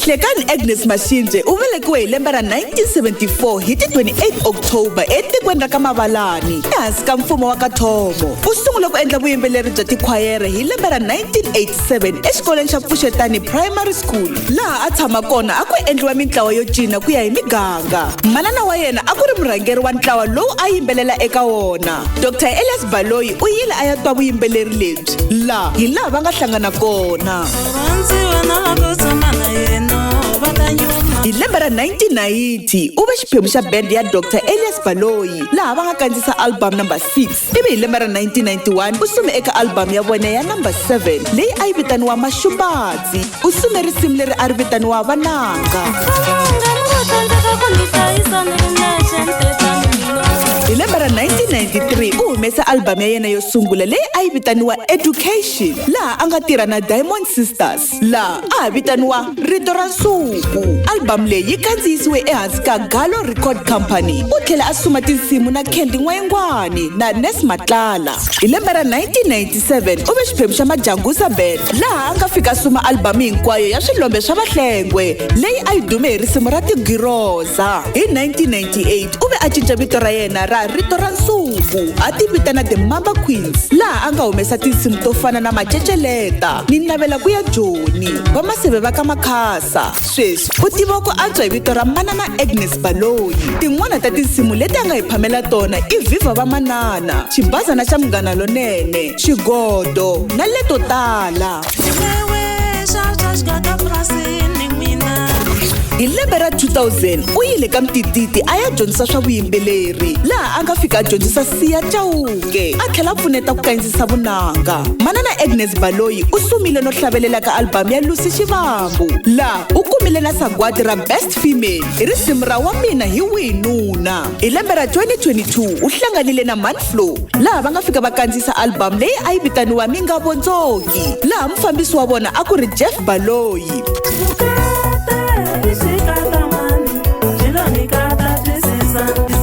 Hlekani Agnes Mashimbye u velekiwe hi lembe ra 1974 hi ti 28 October etikweni ra ka Mavalani ehansi ka mfumo wa ka Thomo. U sungule ku endla vuyimbeleri bya tikhwayere hi lembe ra 1987 exikolweni xa Pfuxetani Primary School laha a tshama kona a ku endliwa mintlawa yo cina ku ya hi miganga. Manana wa yena a ku ri murhangeri wa ntlawa lowu a yimbelela eka wona. Dr Elias Baloyi u yile a ya twa vuyimbeleri lebyi la hi laha va nga hlangana kona. Hi lembe ra 1990 u ve xiphemu xa band ya Dr Elias Baloyi laha va nga kandziyisa album number 6 ivi hi lembe ra 1991 u sume eka album ya vona ya number 7 leyi a yi vitaniwa Maxumbadzi. U sume risimu leri a ri vitaniwa Vananga. Hi lembe ra 1993 u humese album ya yena yo sungula leyi a yi vitaniwa Education laha a nga tirha na Diamond Sisters laha a ha vitaniwa Rito ra Nsuku. Album leyi yi kandziyisiwe ehansi ka Gallo Record Company. U tlhela a suma tinsimu na Candy N'wayingwani na Nes Matlala. Hi lembe ra 1997 u ve xiphemu xa Majanguza Band laha a nga fika a suma album hinkwayo ya swilombe swa Vahlengwe leyi a yi dume hi risimu ra Tigiroza. Hi 1998 u ve a cinca vito ra yena ra Rito ra Nsuku a ti vitana The Mamba Queens laha a nga humesa tinsimu to fana na Maceceleta, Ni Navela Ku Ya Joni, Vamaseve va ka Makhasa. Sweswi u tiviwa ku antswa hi vito ra Manana Agnes Baloyi. Tin'wana ta tinsimu leti a nga hi phamela tona i Viva Vamanana, Xibazana xa Munghana Lonene, Xigodo na leto tala. Hi lembe ra 2000 u yile ka Mtititi a ya dyondzisa swa vuyimbeleri laha a nga fika a dyondzisa Siya Chauke a tlhela a pfuneta ku kandziyisa vunanga. Manana Agnes Baloyi u sumile no hlavelela ka album ya Lucy Shivambu laha u kumile na sagwadi ra Best Female hi risimu ra Wa Mina Hi Wihi Nuna. Hi lembe ra 2022 u hlanganile na Manflo laha va nga fika va kandziyisa album leyi a yi vitaniwa Mi Nga Vondzoki laha mufambisi wa vona a ku ri Jeff Baloyi.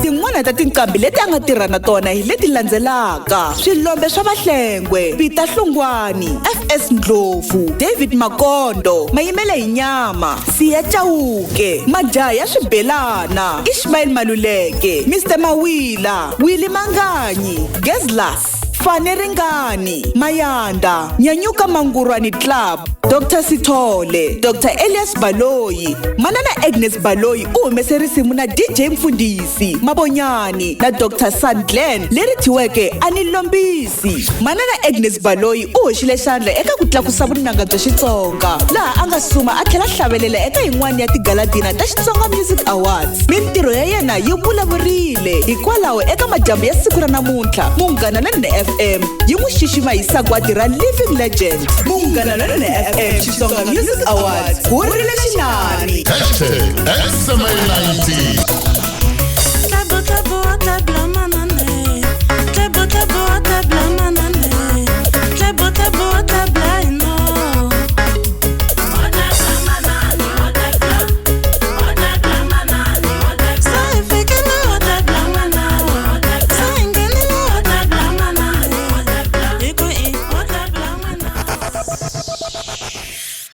Tin'wana ta tinqambi leti a nga tirha na tona hi leti landzelaka: Swilombe swa Vahlengwe, Peter Hlongwani, FS Ndlovu, David Makondo, Mayimele hi Nyama, Siya Chauke, Majaha ya Swibelana, Ishmael Maluleke, Mr Mawila, Willie Manganyi, Gezlas, Fane Ringani, Mayanda, Nyanyuka Mangurwani Club, Dr Sithole, Dr Elias Baloyi, Manana Agnes Baloyi u humese risimu na DJ Mfundhisi, Mabonyani na Dr Sandlen leri thyiweke A Ni Lombisi. Manana Agnes Baloyi u hoxile xandla eka ku tlakusa vunanga bya Xitsonga laha a nga suma a tlhela hlavelela eka yin'wana ya tigaladina ta Xitsonga Music Awards. Mintirho ya yena yi vulavurile hikwalaho eka madyambu ya siku ra namuntlha Munghana Lonene FM yi n'wi xixima hi sagwadi ra Living Legend. Munghana Lonene FM Xitsonga Music Awards ku rile xinani. Hashtag SMA 19. Tlabo, tlabo, tlabo.